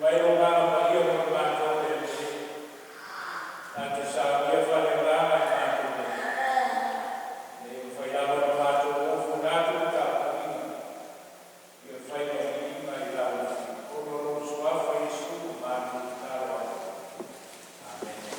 Mai lou Agaga Paia mo i matou le atunuu, tatou saunia faale-agaga i matou nei, ina ia mafai lava ona matou ofu manatu i le tapuaiga ia fai ma viiga i lau Afio, ona o lou Suafa Iesu ua matou tatalo atu ai. Amene.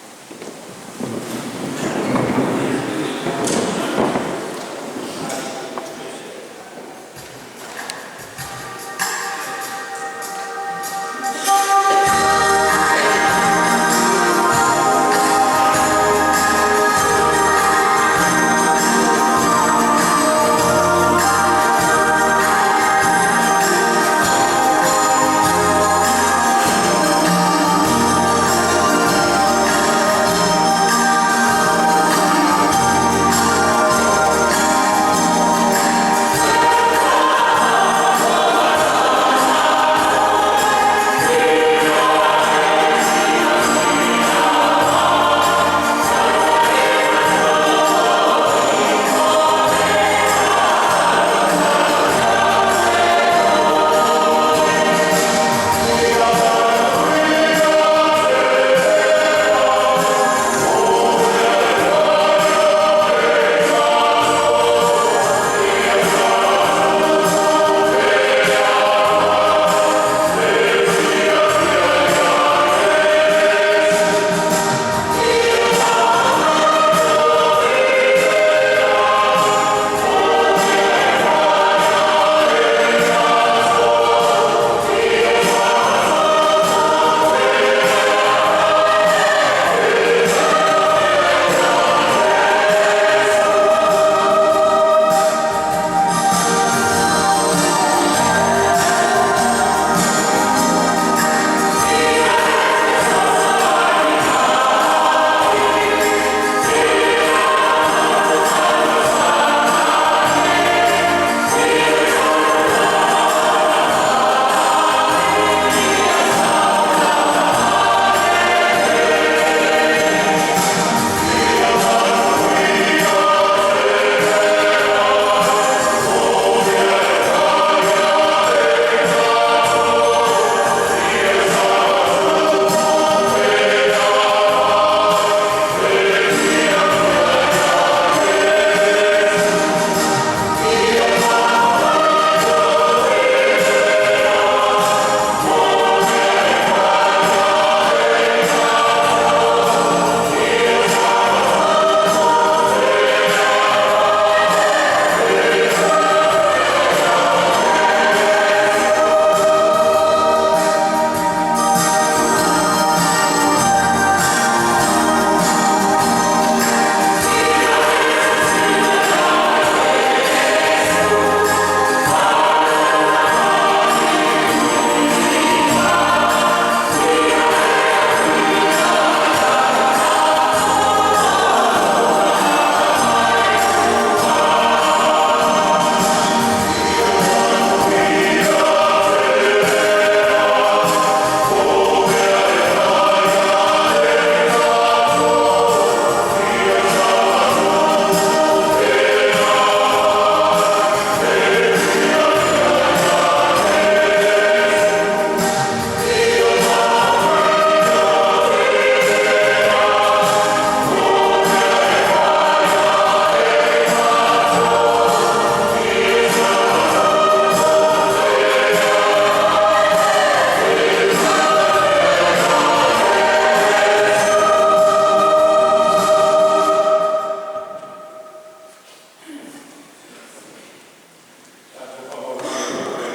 Tatou faamautu le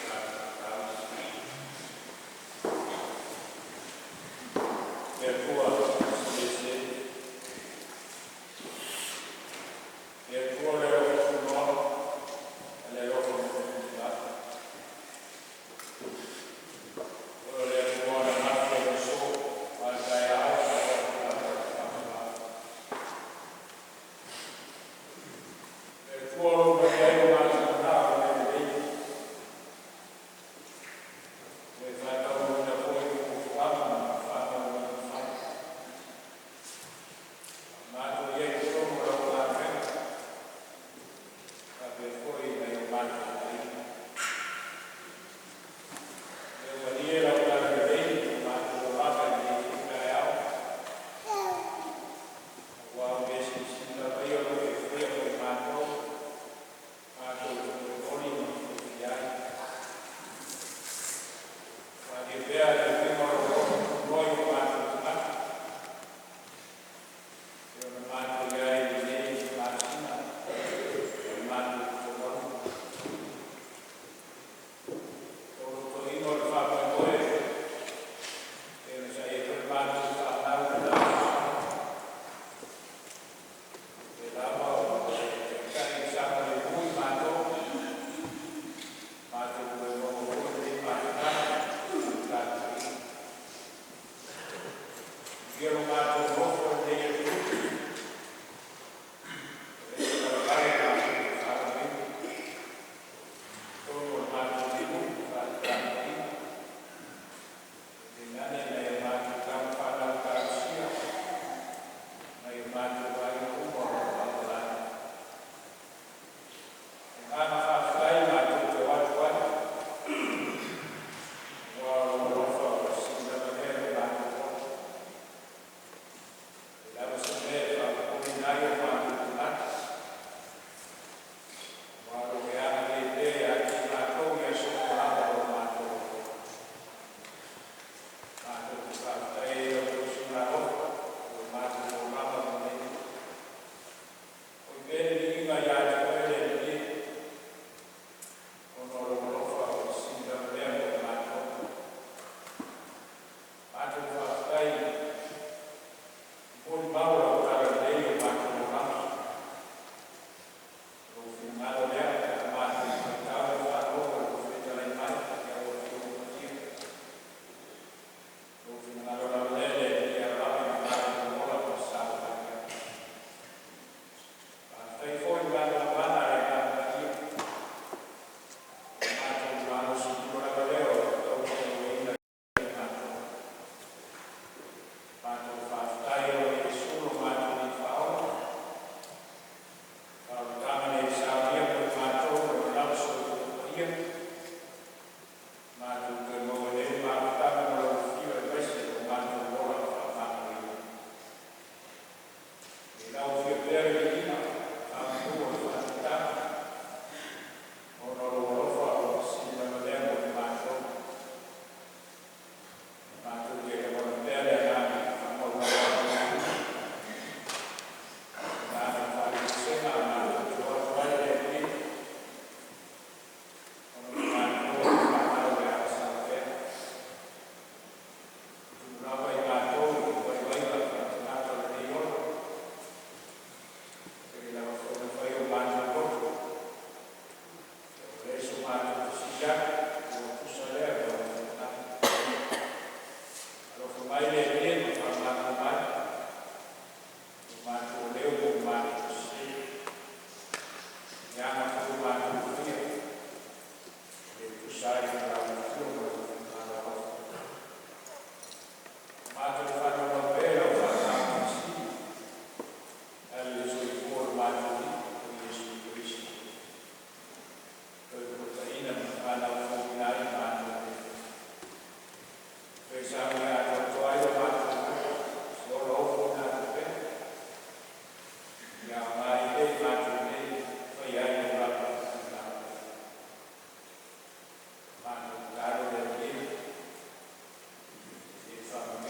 tatou tatalo. Le Atua Silisili Ese, le Atua o le alofa tunoa ma le alofa mataituina, Oe o le Atua ananafi, o le aso, a o le taeao ma le lava e faavavau. Le Atua o lo o manuia ai lo matou manao i mea lelei, ua e faataunuuina foi fuafuaga ma faamoemoega fai. Ua matou i ai i totonu o lau galuega faapea foi nai o matou aiga. Ia malie lau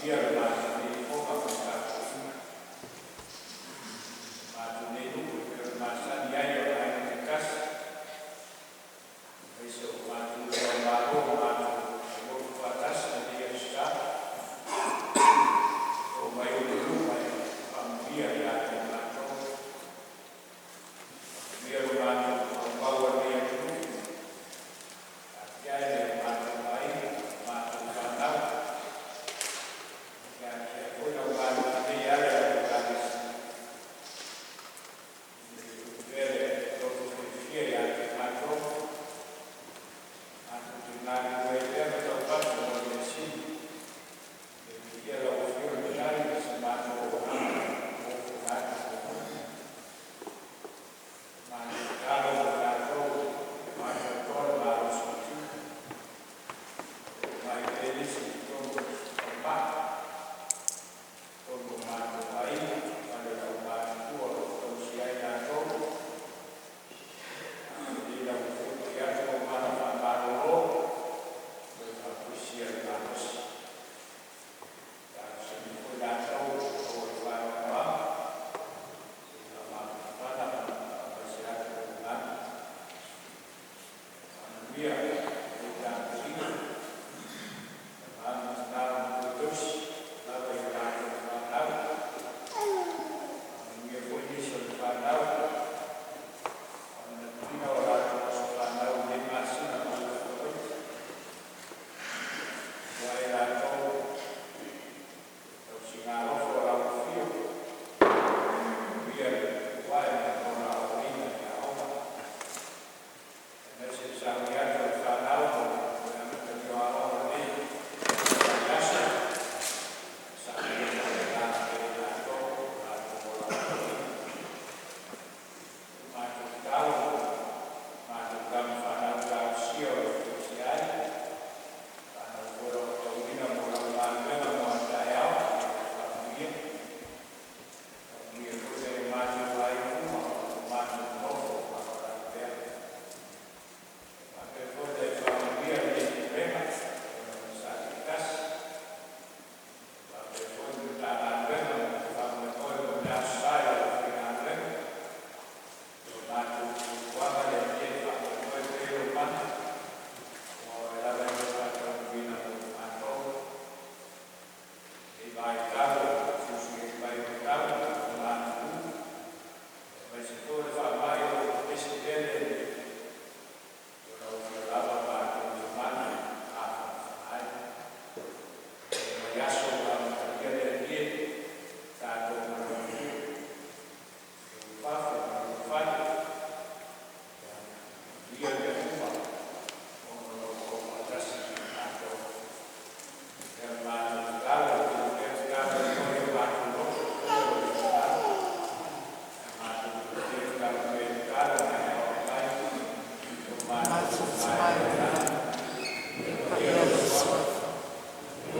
E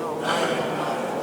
oo mai i lo matou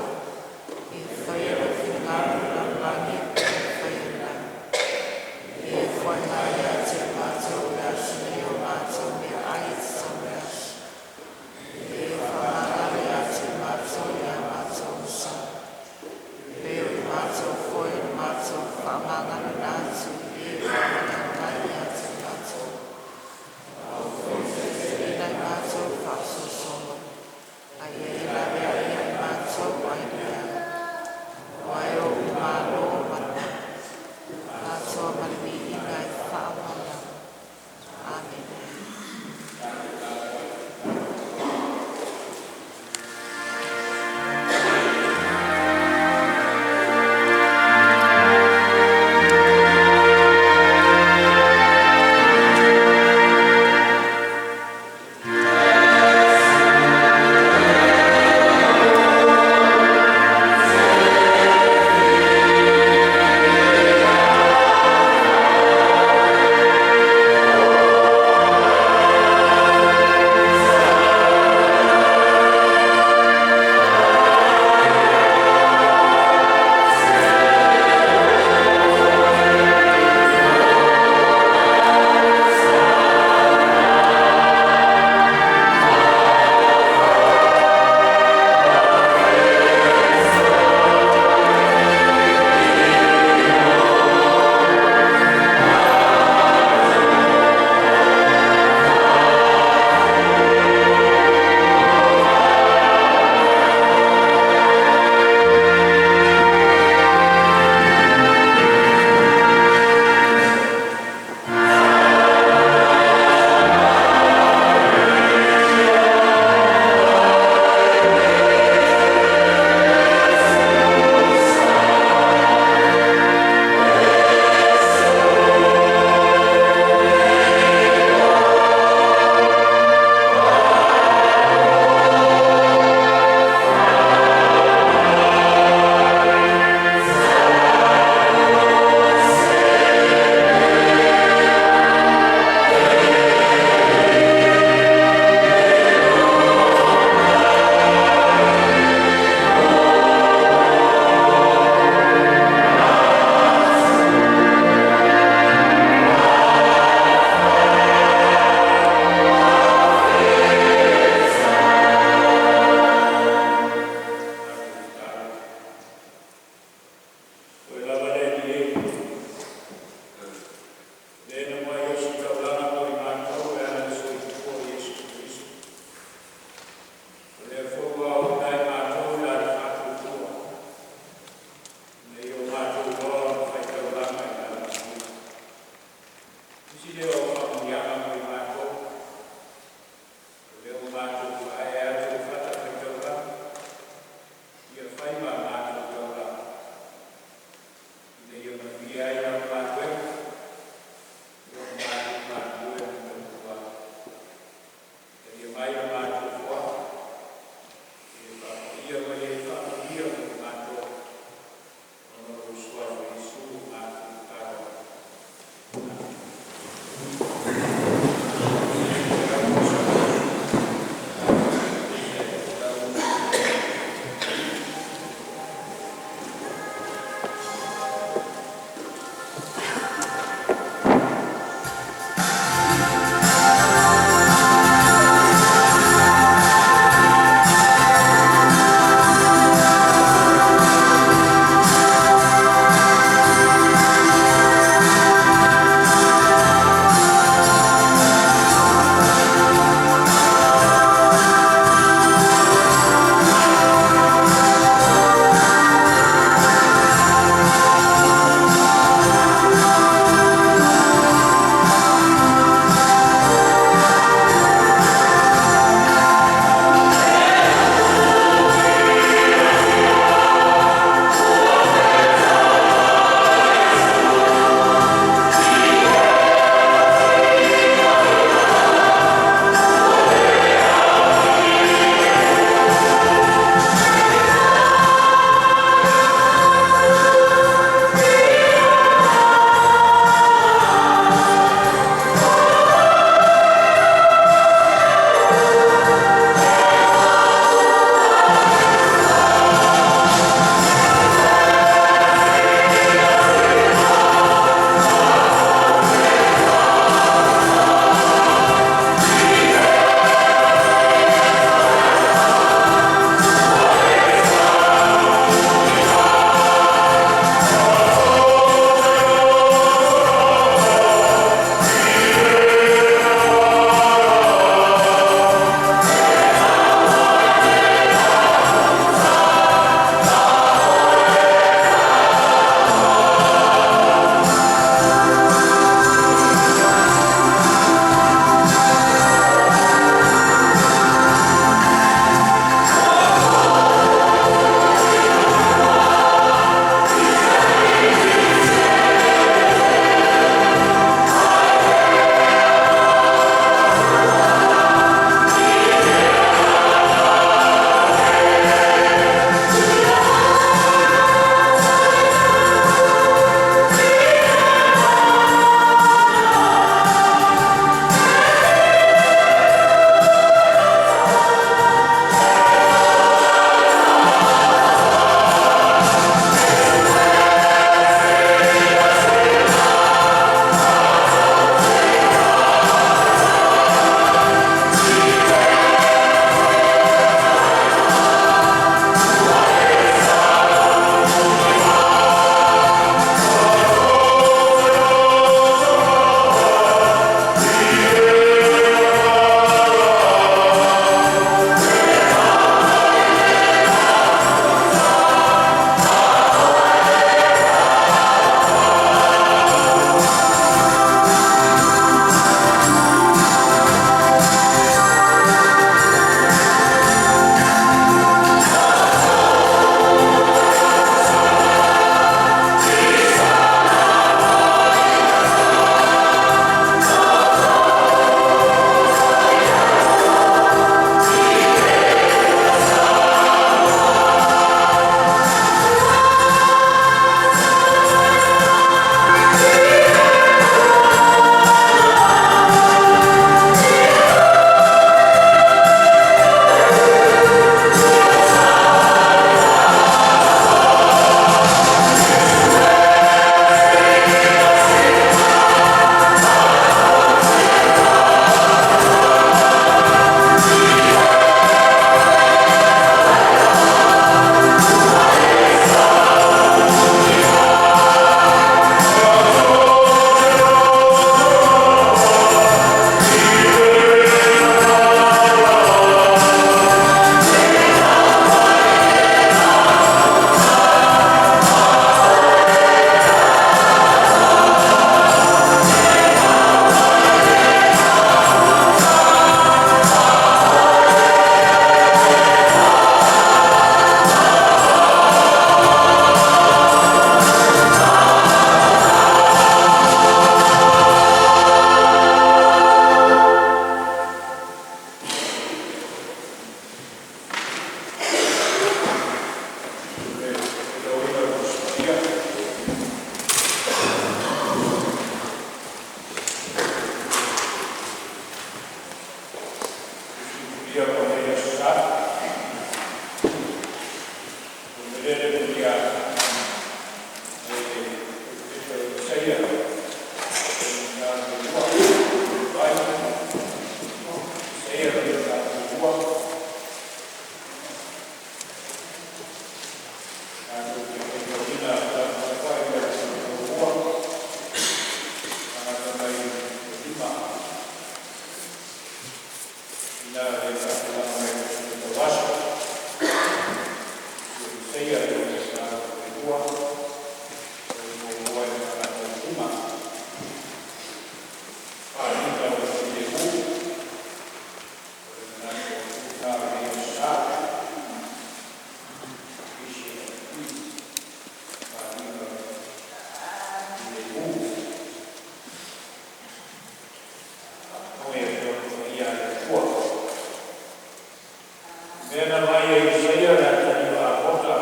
e Isaia le atalii o Amota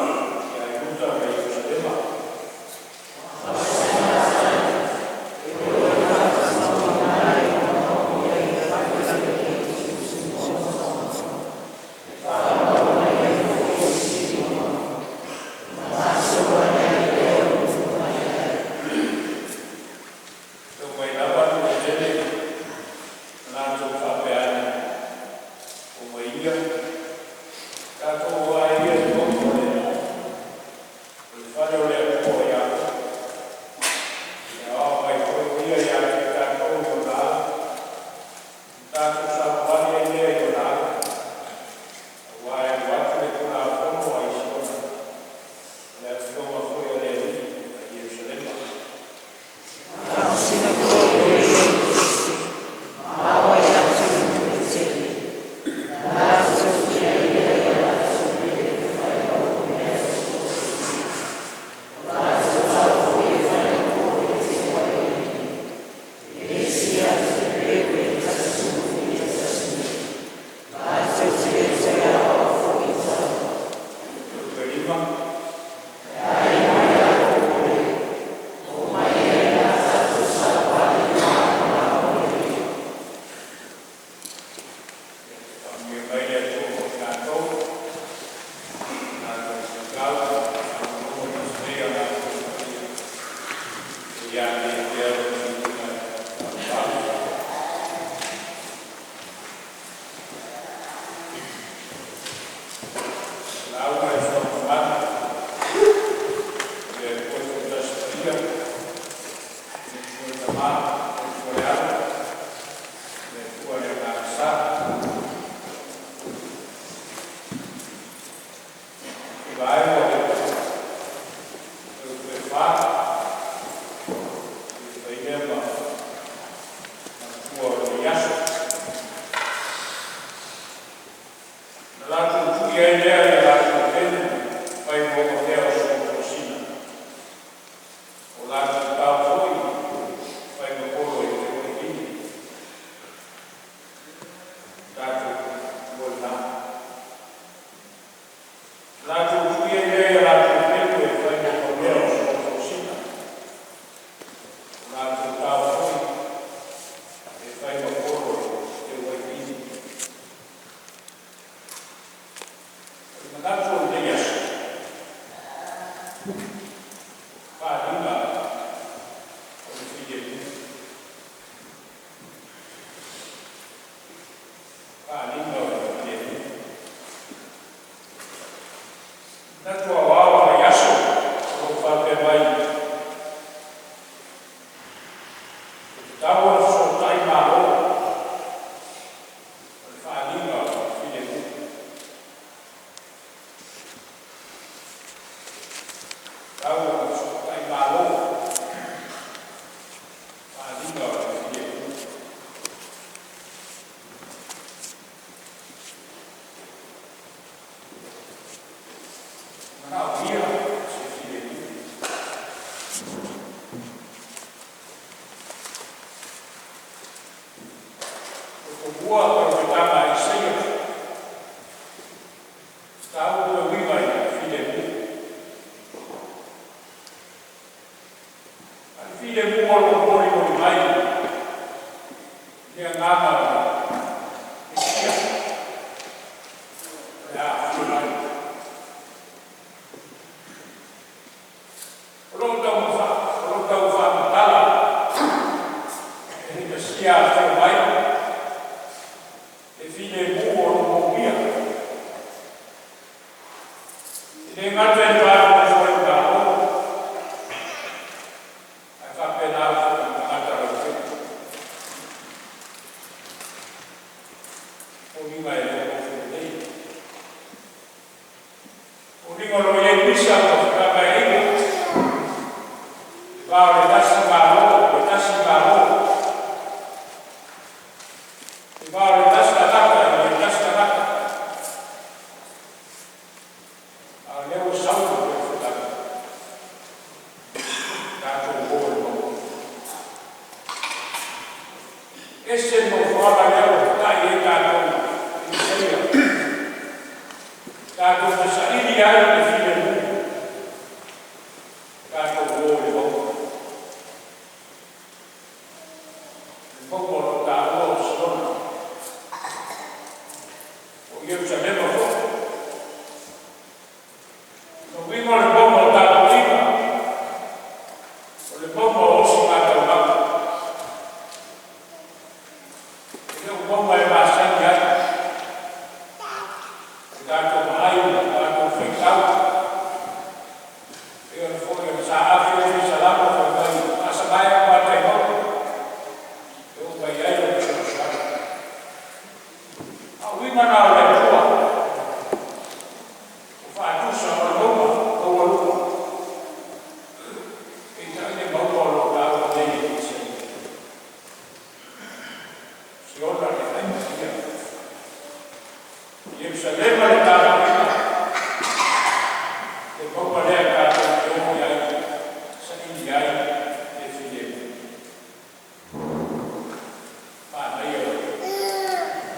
ia Iuta ma Ierusalema. E omai lava nuu e tele ma latou faapea ane, “Omai ia, tatou o ae ia i le mauga o le Atua, o le fale o le Atua o Iakopo, e aoao mai foi o Ia ia te i tatou i ona ala, ona tatou savavali ai lea i ona ala.” Aua e alu atu le tulafono mai Siona, o le afioga foi a le Alii mai Ierusalema. Faamasino foi e isi, ma ao atu i nuu tetele, latou tiaina i a latou pele e fai ma opemea tototosina, o latou tao foi e falepo i le teuaiga. Le isi atu pelu e 11, latou te le toe aoao foi i tama. 5. E ai ma Iakopo e, omai ia ina tatou savavali i le malamalama o le Alii. Faamanuia mai le Atua mo i tatou, tatou fuaitau faalogologo i le aso nei a le Atua Paia, ia agia pea Lona viiga e faavavau. Lauga i le Fono le Atua Toatasi Paia, le Atua le Tama, le Atua le Alo, le Atua le Agaga Sa. Faiva ai ua le toe fa, e fai lea ma matua o lenei aso. Na latou tui ai lea i a latou pelu e fai ma opemea o sootosina, o latou tao foi e fai ma polo e teuaivini. O tatou matua na. Na latou tui ai lea i a latou pelu e fai ma opemea o sootosina, o latou tao foi e fai ma polo e teuaivini. O le manatu o lenei aso, faaaliga o le filemu. Faaaliga o le filemu. Manatu aoao o lenei aso o lo o faapea mai, e tatau ona fesootai Malo, o le faaaliga o le filemu. Tatau ona fesootai Malo, faaaliga o le filemu. Manaomia se filemu. O tomua taumetaga a Isaia, mataupu e uiga i le filemu. A le filemu o lo o molimoli mai le agaga o le Mesia o le a afio mai. O lo o o lo o tau faamatala e le Mesia afio mai le filemu o lo o moomia. E le gata i le va nonofo ai o Malo, ae faapena foi i tagata lautele. Foliga e le o nofo lelei. Foliga o lo o i ai pisa ma fefaamaeaiga, le va o le tasi Malo, le tasi Malo, le va o le tasi tagata i le tasi tagata. A o lea ua sau le toe fuataga, tatou o i le mauga. Ese le nofoaga lea ua tatai i ai tatou i Isaia. Tatou Tatou te saili ai le filemu, tatou o i le mauga. Le mauga o lo o taua o Siona, o Ierusalema foi. O le uiga o le mauga o tapuaiga, o le mauga o ositaulaga. E le o mauga e masani ai, le tatou vaai ma le tatou faitau. E pei ona foi o le sa afi o Salamo fai mai, faasavae o matai mauga, e oo mai ai o le fesoasoani. A uiga na o le Atua, o faatusa o le mauga maualuga. Peitai le mauga o lo o taua nei e Isaia. Siona le aiga ia. Ierusalema le tapuaiga. Le mauga lea tatou te o i ai, saili ai le filemu. Manaia o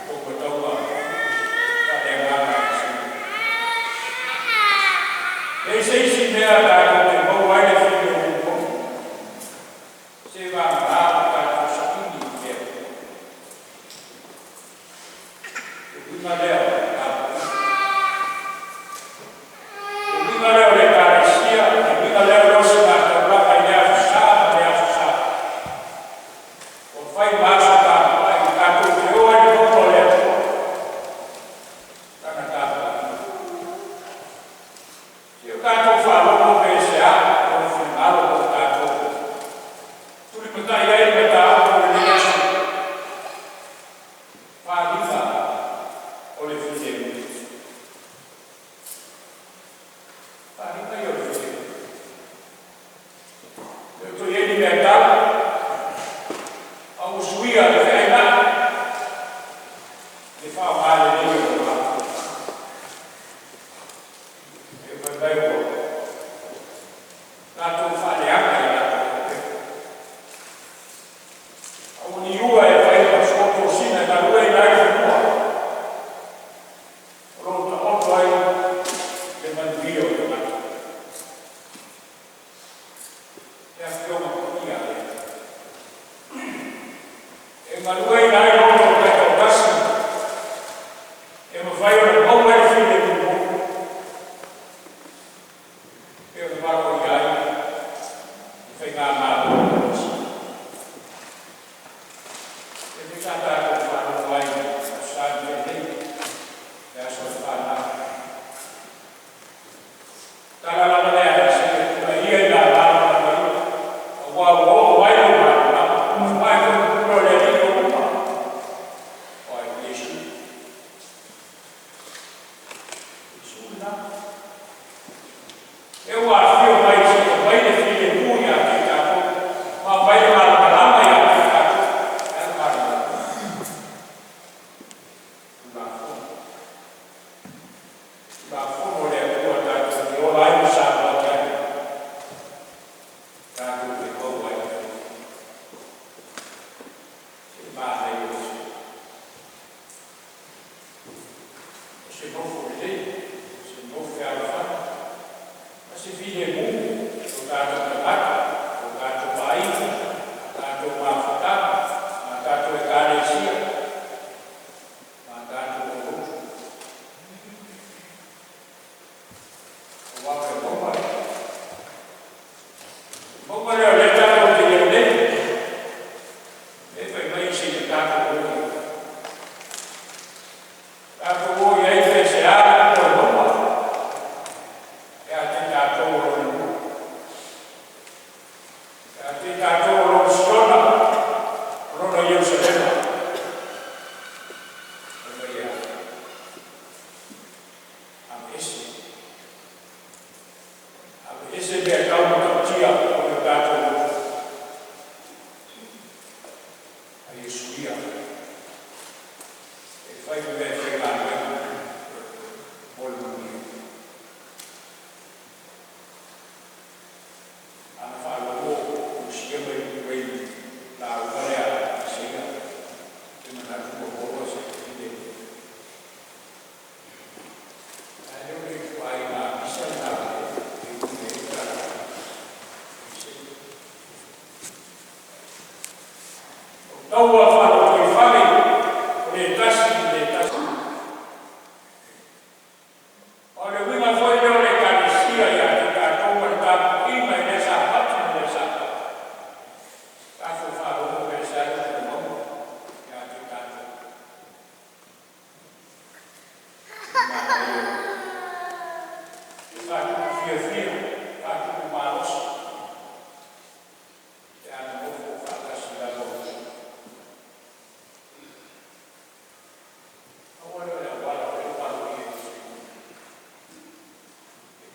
tou matauga faaleagaga e sui. Leai se isi mea tatou te maua ai le filemu moni. Se vagana o tatou saili i le Atua. Le uiga lea o le tapuaiga. Le uiga lea o le Ekalesia, le uiga lea o le ositaulaga i le Aso Sa ma le Aso Sa. Ua fai ma aso tapuai, tatou te o ai i le mauga o le Atua. Lana tapuaiga. Se o tatou faalogo pe se a, o le finagalo mo tatou. Tulimatai ai le mataupu o lenei aso. Faaaliga o le filemu. Faaaliga ia o le filemu. E le o toe i ai ni mea tau, a ua suia le feainai, le faaaoga lelei o le vaa. E fai mai ua tatou faaleaga i latou aupepu. A ua liua e fai ma suotosina e galueaiina ai le fanua. O lo o taoto ai le manuia o tagata. Le afioga paia lea. E galueaiina ai loto taitautasi, e mafai ona maua ai le filemu moni. E ona valoia ai le faigamalo o Mesia. E le sa tatou faalogo ai Aso Sa na tea nei, le aso o le fanau. Tala lava lea a Isaia, tula ia i lala lana ia, aua ua oo mai lou malamalama. Aua e foi pupula o le Alii o luma. O ai Iesu. Iesu lena. E ua afio mai se i aumai le filemu ia te i tatou, ma aumai le malamalama ia te i tatou. E a le malamalama? Tulafono. Tulafono o le Atua tatou te ola ai ma savalava ai. Tatou te maua ai le filemu. Se manaia o se. O se nofo lelei, se nofo fealofani, ma se filemu o tatou tagata, o tatou aiga, tatou mafutaga, ma tatou ekalesia, ma tatou aulotu. Aua o le mauga lea. Mauga lea o lea tatou te i ai nei. E fai mai se i tatou o i ai. Tatou o i ai pe se a le o le mauga. E a te tatou o lona nuu. E a te tatou o lona Siona, o lona Ierusalema. Fai mai e a. Aveese. Aveese mea tau matautia o le tatou loto. A Iesu ia. E fai ma mea e faigaluega mo le manuia. Ana faalogo usia mai uei lauga lea a Isaia. E manatu ua maua se filemu. Ae leo le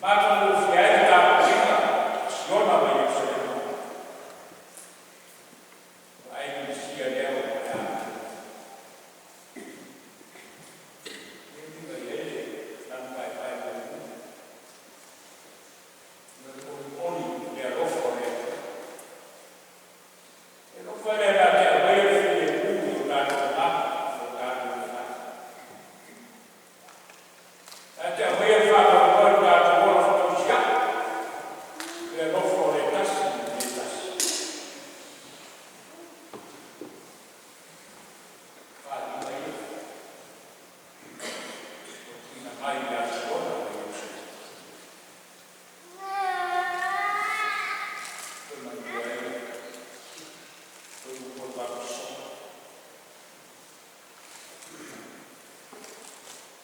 Matagofie ai le tapuaiga a Siona ma Ierusalema. Ai le Mesia lea ua maea. E uiga i ai le lanu paepae mulimuli. O le olioli i le alofa o le Atua. E alofa lea na te aumaia le filemu i o tatou agaga ma o tatou tagata. Na te aumaia le faanoanoa i lo tatou ola fetausiai, le alofa o le tasi i le tasi. Faaaliga ia ua tuuina mai ia Siona ma Ierusalema. Toe manuia ai le toe momoli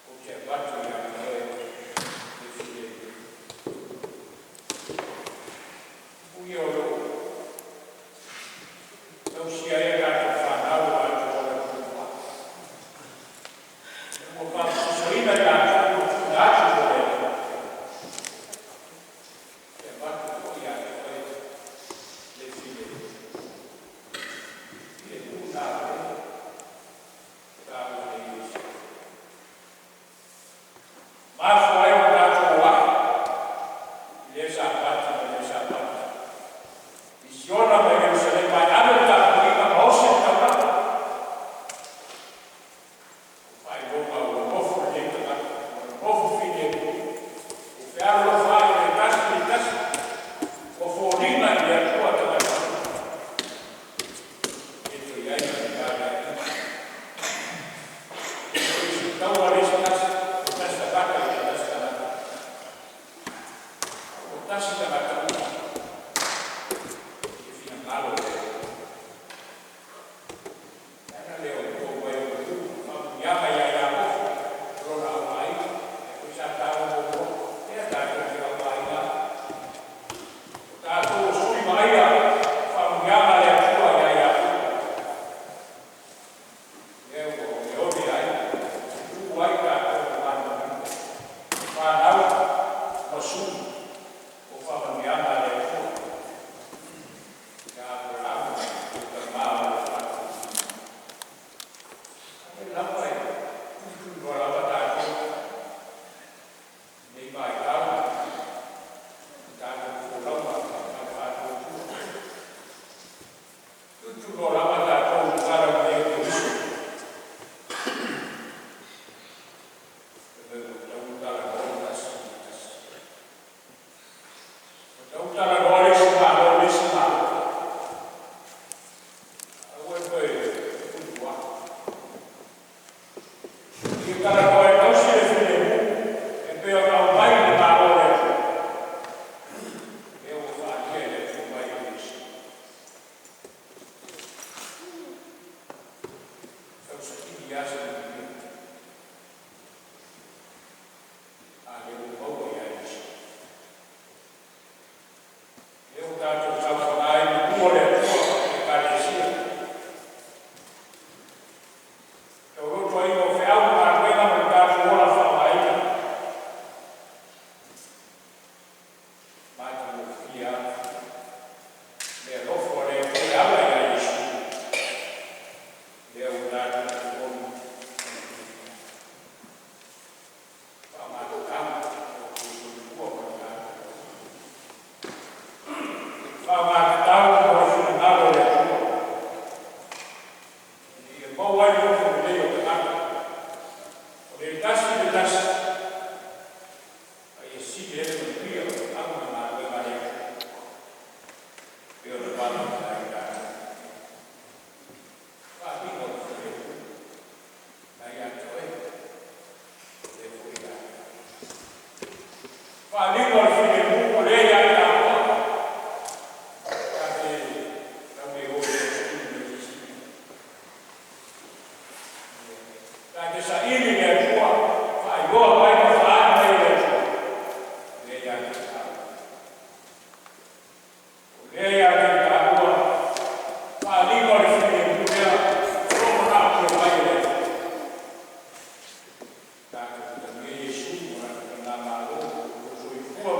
Ou te avatu ia te oe le filemu. Upu ia o lo o tausia ai a tatou fanau i lo latou ola tuanoa. Ina ua faapisoisoina i latou ua tuuina atu mo le Atua. Ou te avatu foi ia te oe le filemu. Filemu lena o lea ua taua nei e Iesu. Mafua ai ona tatou o ae i lea Sapati ma lea Sapati i Siona ma Ierusalema e ave le tapuaiga ma osi le taulaga. O faailoga ua nofo lelei tagata, ua nofo filemu, ua fealolofa ai le tasi i le tasi, ua foliga i le Atua tagata uma. E le toe i ai ma ni feaveaiga. E le toe sitaua le isi tasi, se tasi tagata i le tasi tagata. A ua tasi tagata uma i le finagalo o le Atua. O le ala lea o le to mai o manu ma faamanuiaga ia Iakopo ma lona aumaiga, lea foi sa taua muamua, lea tatou te aumaiga ai. O tatou o sui vaaia faamanuiaga a le Atua ia Iakopo. Lea ua oneone ai, tu ai tatou ma manumanuga, fanau ma sui o faamanuiaga a le Atua ia Aperamo o tama o le faatuatua. Ae lava e tutuiloa lava tatou nei vaitau i tatou folauga ma le faatuatua. Tutuiloa lava tatou i le talalelei o Keriso. E mai ua tatau ona talanoa le tasi i le tasi. Ua tatau ona talanoa le isi Malo i le isi Malo. Aua le toe fefulifuai. Ia talanoa e tausi le filemu e pei ona aumai i le Malo o le Atua. Lea ua faaalia e le Atua mai ia Iesu. Tausaili lava se manuia. A lea ua maua ia Iesu. Lea ua tatou saofaga ai i manu o le Atua i Ekalesia. Taulotoaiga o feau ma galuega mo le tatou ola faaaogaina. Matagofie lava le alofa o le Atua e ala ia Iesu. Lea ua tatou talitonu faamagataga o outou soifua ma lo tatou ola. Faamagataga mo le finagalo o le Atua. Ina ia maua ai le nofo lelei o tagata, o le tasi i le tasi, a ia sili ai le manuia o feau ma galuega a le Atua, e pei ona valaauina ai tatou. Faaaliga o le filemu na ia te oe, lea foi ia te au. Faaaliga o le filemu o lea ia i taua, ta te tau le o e tausaili mai se isi mea. Ta te saili le Atua, faailoa mai ma faaali mai e le Atua, lea ia te taua. O lea ia te taua, faaaliga o le filemu lea o lo o manaomia mai e le Atua. Tatou utagia Iesu ma lana faigamalo, o lo o soifua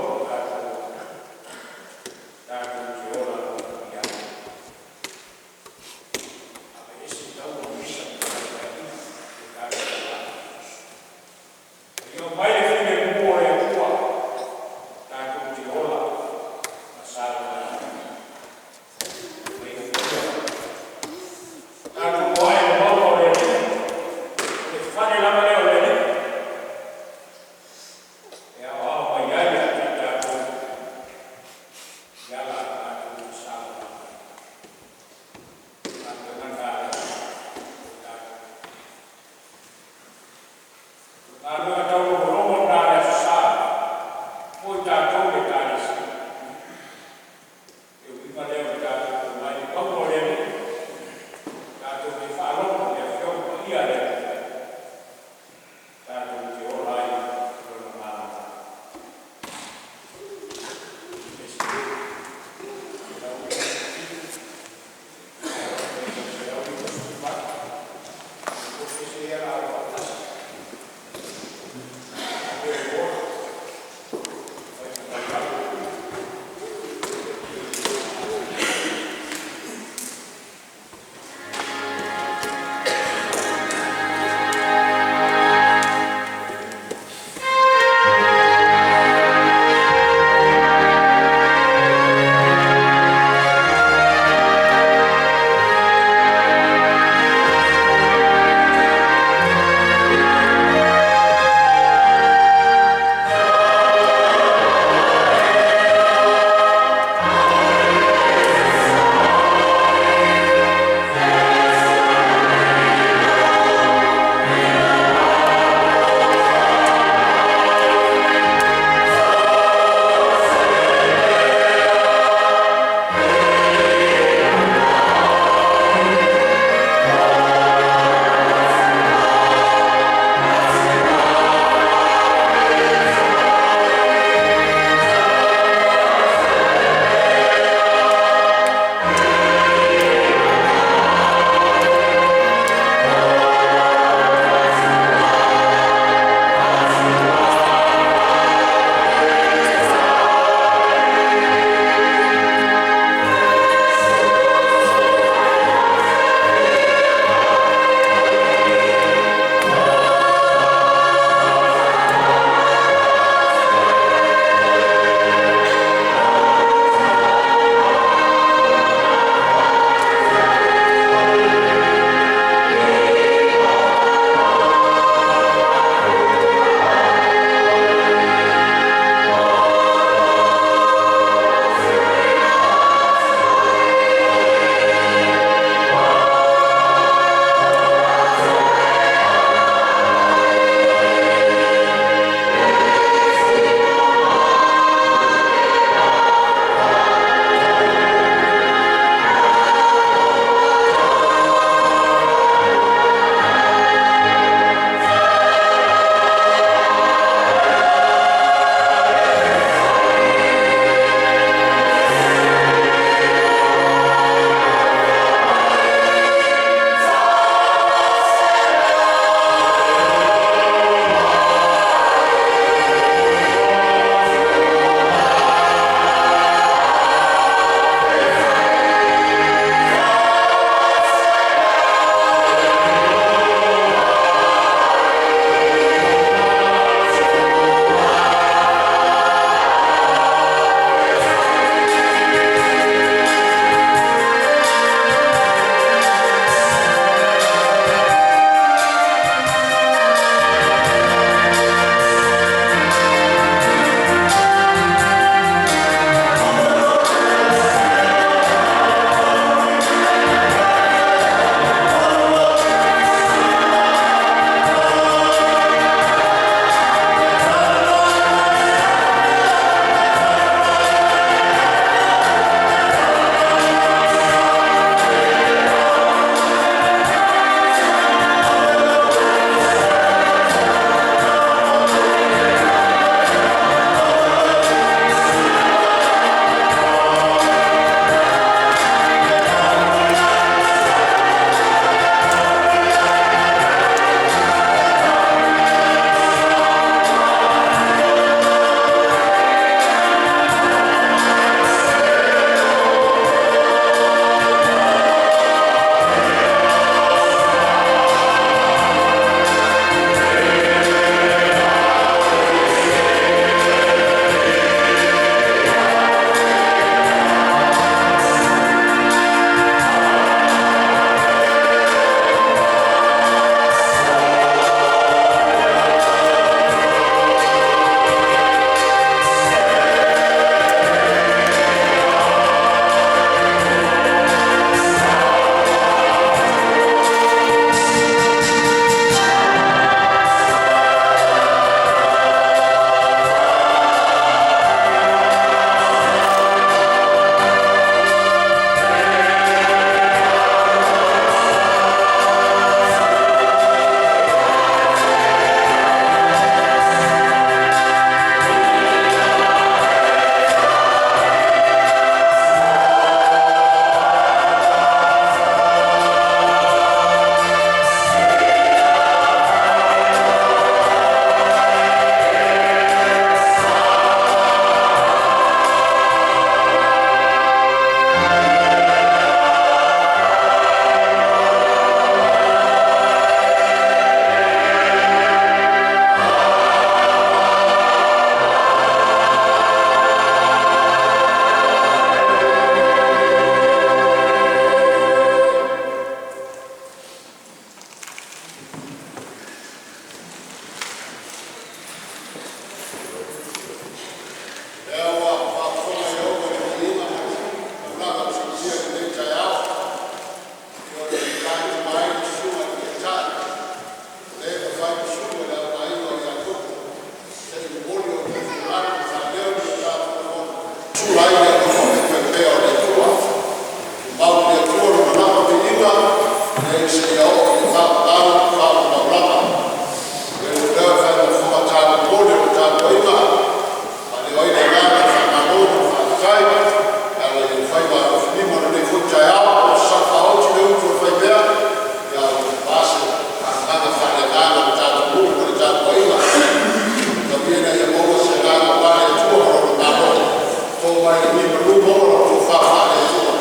Atua i lagi malu maua lau tofa faale-Atua,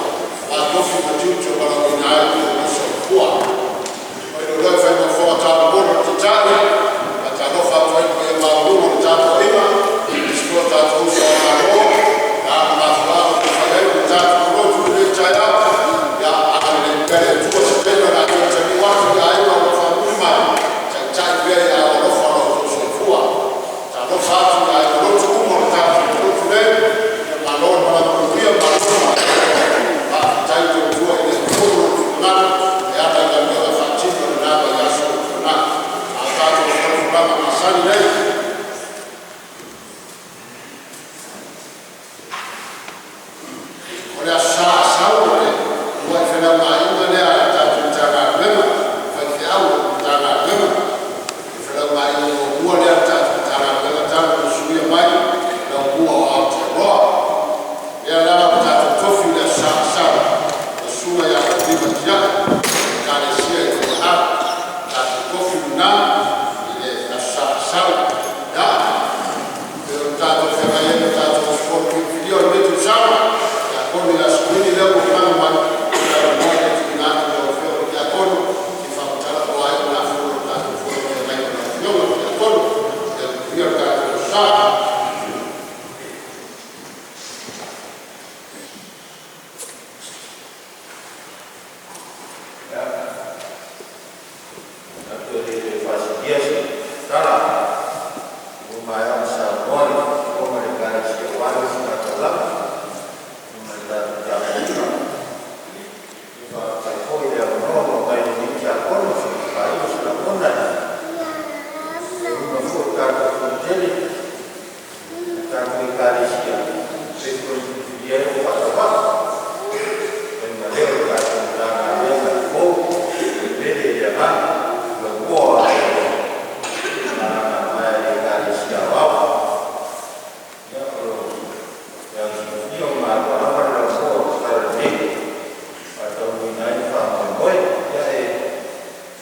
faa-tofi ma tiute ua valaauina ai lo outou soifua. Mai lou loe fai ma fofoga taumoli o le Taitai, e faatalofa atu ai i le paia maualuga o le tapuaiga, aemaise foi o tatou uso a Malo, le a ma mafuaaga ua mafai ai ona tatou lotu i lenei taeao. Ia agalelei pea le Atua i se taimi o le a toe taliu atu i aiga o lo o faamanuia mai, taitai pea i aao alofa lo outou soifua. Talofa atu i aiga lotu uma o le tatou lotu nei, ia malo le malaga manuia, malo faafetai le tautua i le atunuu i lou finagalo e ala i galuega faatino i lena vaiaso ua tuanai. A o tatou folafolaga masani nei, o le Aso Sa a sau o le uluai felaugaaiga lea a le tatou Matagaluega ma faifeau o le Matagaluega. O le felaugaaiga muamua lea a le tatou Matagaluega talu ona suia mai Laumua o Aotearoa. O lea la ua tatou tofi i le Aso Sa a sau le Susuga ia Apolima Tiai o le Ekalesia EFL. O le tatou tofi lena i le Aso Sa a sau. Ia, pei ona tatou feagai ai ma tatou usufono filifilia o lenei tausaga, Tiakono ia Sekuini lea ua lagolago mai, o le avanoa lea e tuuina atu i lau Afioga i le Tiakono e te faamatala po o a iugafono a le tatou fono o feagai ma lau Afioga i le Tiakono. Ia manuia le tatou aso Sa. Ia, manatu e le toe faasilia se tala ua maea ona saunoa le fofoga o le Ekalesia aua le ositaulaga ma le tatou tapuaiga. Faafetai foi le avanoa ua aumai e lenei Tiakono se i faailo se lagona e uiga foi i le tatou fonotele a le tatou Ekalesia e pei foi ona filifilia ai lou faatauvaa e fai ma leo o le tatou Matagaluega fou e pele i le agaga, Laumua o Aotearoa e malamalama ai i le Ekalesia Aoao. Ia, e pei ona silafia ua maua lava le Laumua o le Talalelei e faataunuuina ai le faamoemoe. Ia, e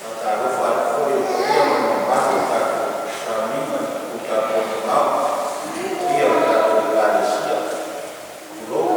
faatalofa atu foi i le paia ma le mamalu o le tatou tauniga i le tapuaiga mamao i le paia o le tatou Ekalesia, tulou.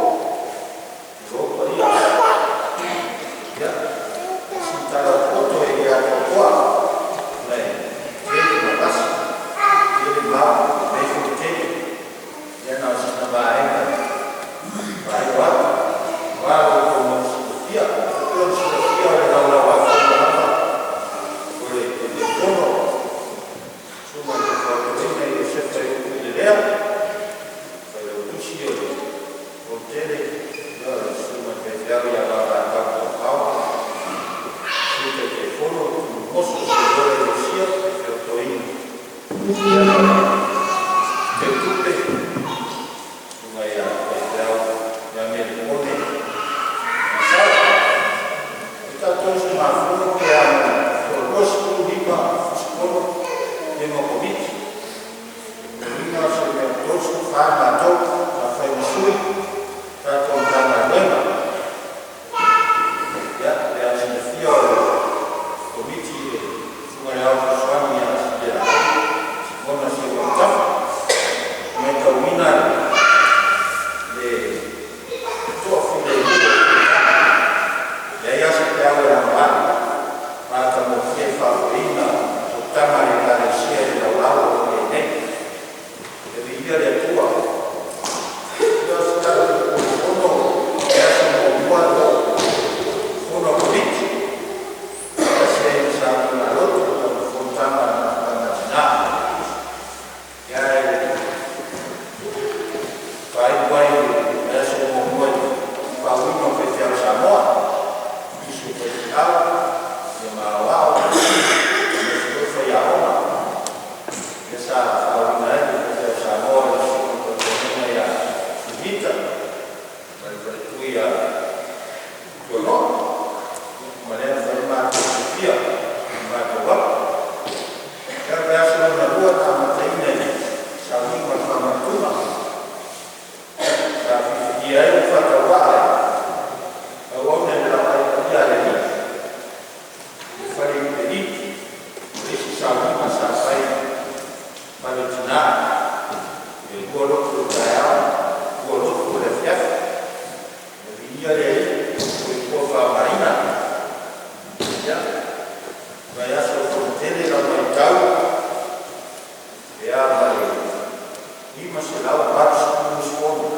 580 usufono.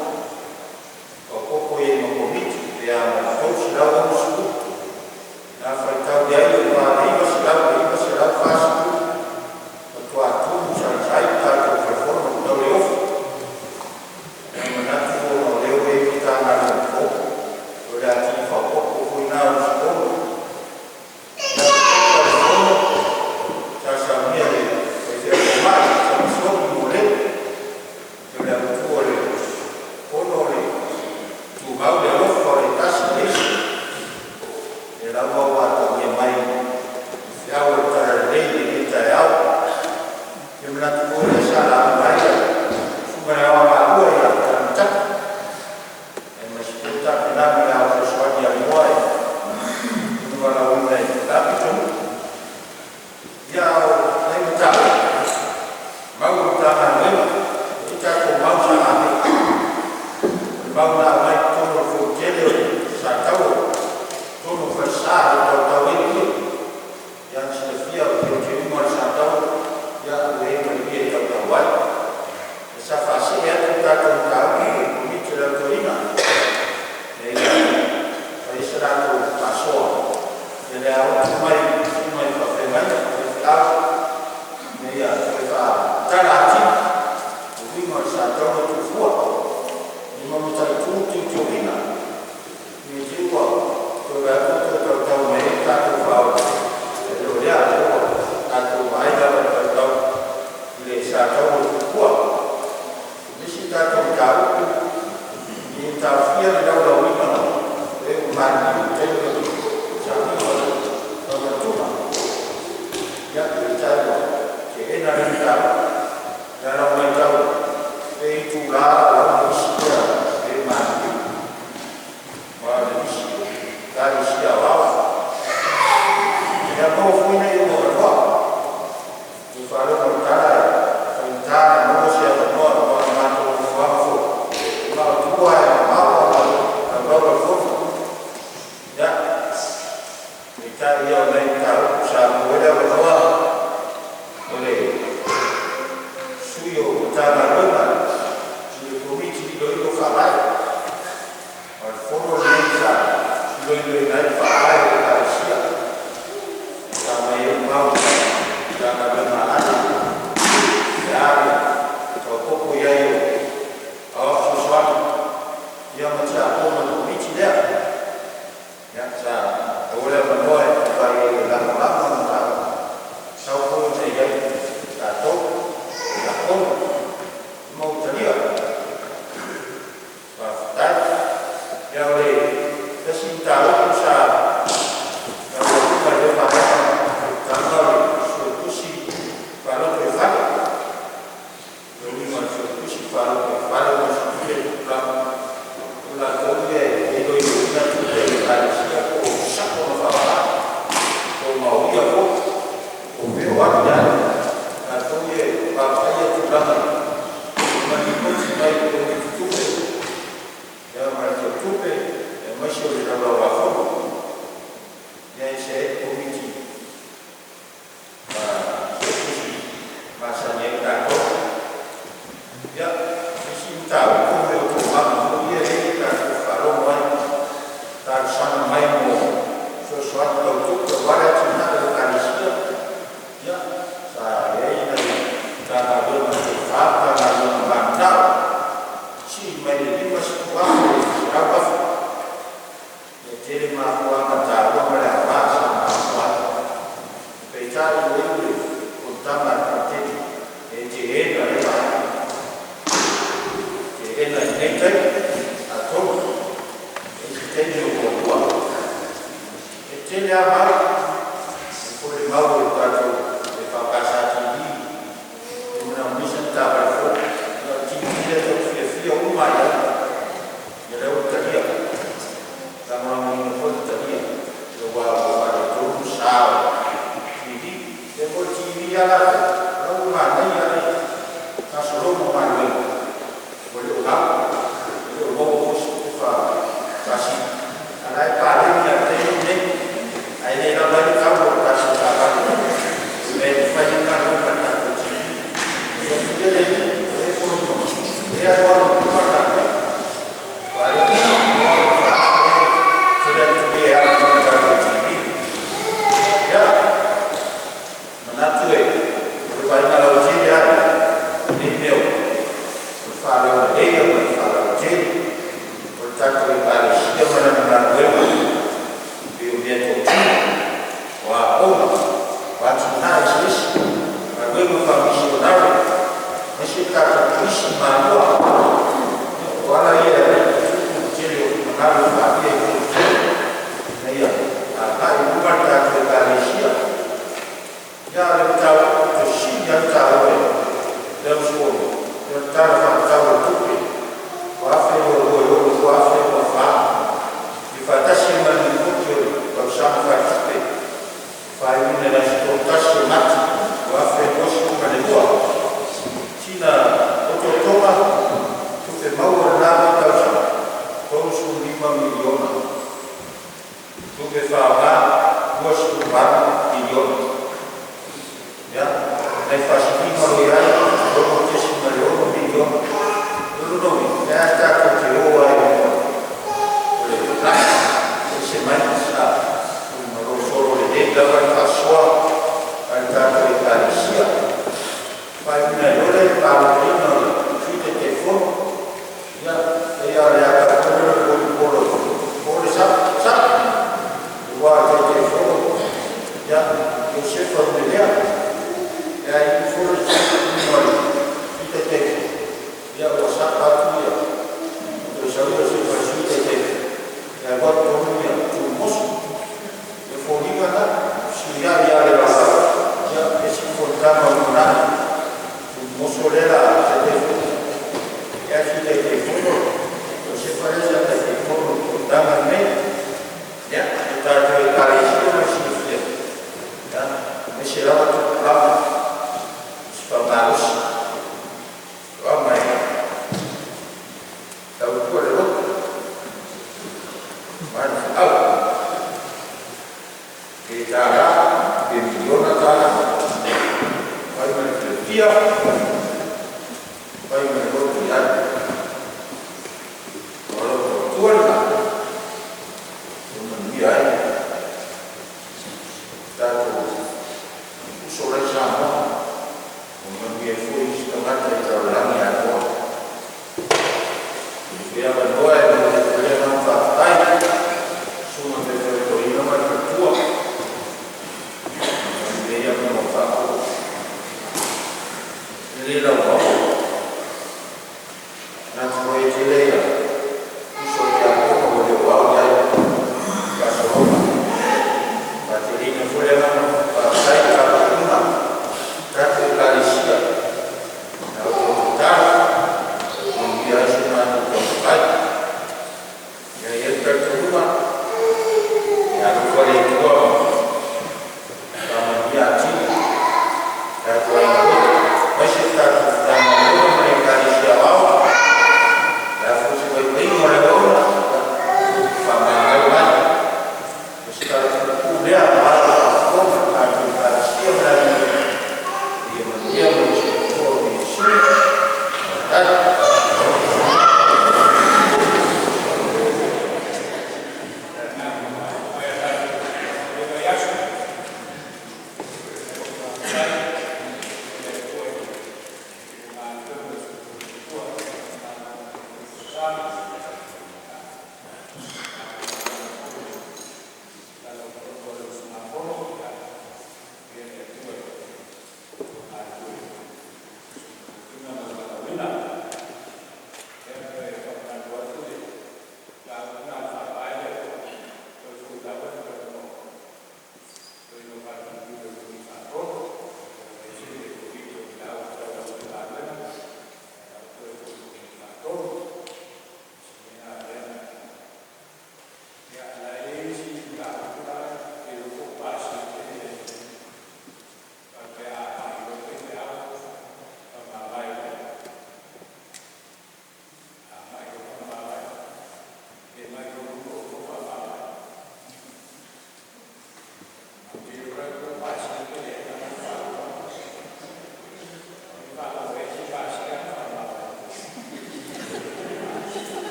Faaopoopo i ai ma Komiti pe a ma le 360. Na faitau i ai o le 940 faatoa tumu sa ai le tatou fale fono tau le ofi. Ia manatu ona o lea ua i ai Matagaluega fou, o le atili faaopoopo foi lena o usufono. Ia, le fono sa saunia e le faifeau fomai Samasoni Molele, o le autu o le fono o le tumau le alofa o le tasi i le isi. O lea lava ua atagia mai i feau o le Talalelei i lenei taeao. E manatu foi o lea sa lauga ai le Susuga i le Ao Agalua ia Tamataki, aemaise foi le tapenaga o le Ao Fesoasoani ia Moa i lona valaauina e le la pitonuu. Ia, a o nai mataupu mau a le Matagaluega, e i ai tatou mau sa ave, o le mau na aumai i totonu o le Fonotele o Sataua i totonu o falesa e tautau ai le ie. Ia mo le silafia o le teuteuga o le Sataua, ia ua i ai ma le ie e tautau ai. Sa faasee atu le tatou mataupu i le Komiti o le Aotelega ina ia fai ai se latou faasoa. Ia lea ua tuu mai i susuga i faafeagaiga ma faifeau ina ia toe faamatala atili le uiga o le Sataua Tufua ma mataitu le teuteuina ne i te i ua toe vaai atu ua toe tautau mai ai le tatou faaola, ae le o lea, o lea ua tatou vaai lava i le tautau i le Sataua Tufua. O le isi tatou mataupu, ina ia taofia le laulauina o e ua maliliu i taimi o le sauniga o le faufautuga. Ia, peitai ua teena lea mataupu. I lau matau, pe itula lauga isi ia e maliliu ma o le isi Ekalesia Aoao. Ia maua foi nai ou avanoa. Ua faalogo i le tala e faigata ona maua se avanoa aua o le matou nofoaga foi na o tua lava e mamao ona o le laulau a le fono. Ia, peitai ia o nai mataupu sa maua ai le avanoa o le sui o Matagaluega i le Komiti Iloilo Faavae. O le fono lenei sa iloiloina ai le Faavae o Ekalesia. Sa aumai ai le mau a le Matagaluega a Ale, o le a le faaopoopo i ai o aoao fesoasoani, ia ma tiakono o le Komiti lea. Ia, sa maua le avanoa e fai ai e lagolago le mataupu, tatau foi ona i ai tatou, tiakono, ma ua talia. Faafetai. Ia, o le tasi mataupu sa lauliuina i lea vaega o le Suetusi Faalotoifale. O le uiga o le Suetusi Faalotoifale mo le silafia i le tulaga o latou ia e iloiloina tupe a Ekalesia po o sao ona faaaoga, po o maoia foi, po o fea o alu i ai. Latou ia e vaavaaia tulaga ia ma lipoti mai i le Komiti Tupe ma le Teutupe aemaise o le Laulau-a-Fono. Ia, e ese ai le Komiti Suetusi masani ai tatou. Ia, isi mataupu o mea o toomaga foi ia e i ai tatou faalogo ai, talosaga mai mo fesoasoani tau tupe aua le atinae o Ekalesia. Ia, sa i ai nai Matagaluega pe 4 Matagaluega mananao sii mai le $50,000 i le $100,000. E tele mafuaaga taua ma le aoga sa mafua ai. Peitai ua iu le fonotaga a le Paketi e teena lea vaega, teena i lenei taimi, atonu e i ai se taimi o muamua. E tele lava mau, e foi le mau o le tatou EFKS TV e manaomia se taavale fou. Ia o le TV lea tatou te fiafia uma lava i ai, ia lea ua talia, lagolagoina foi le talia aua ua faaletonu le sa o le TV. Ia po o le TV lava latou, o la ua manaia lava le gasologa o galuega ua le o gau. Sa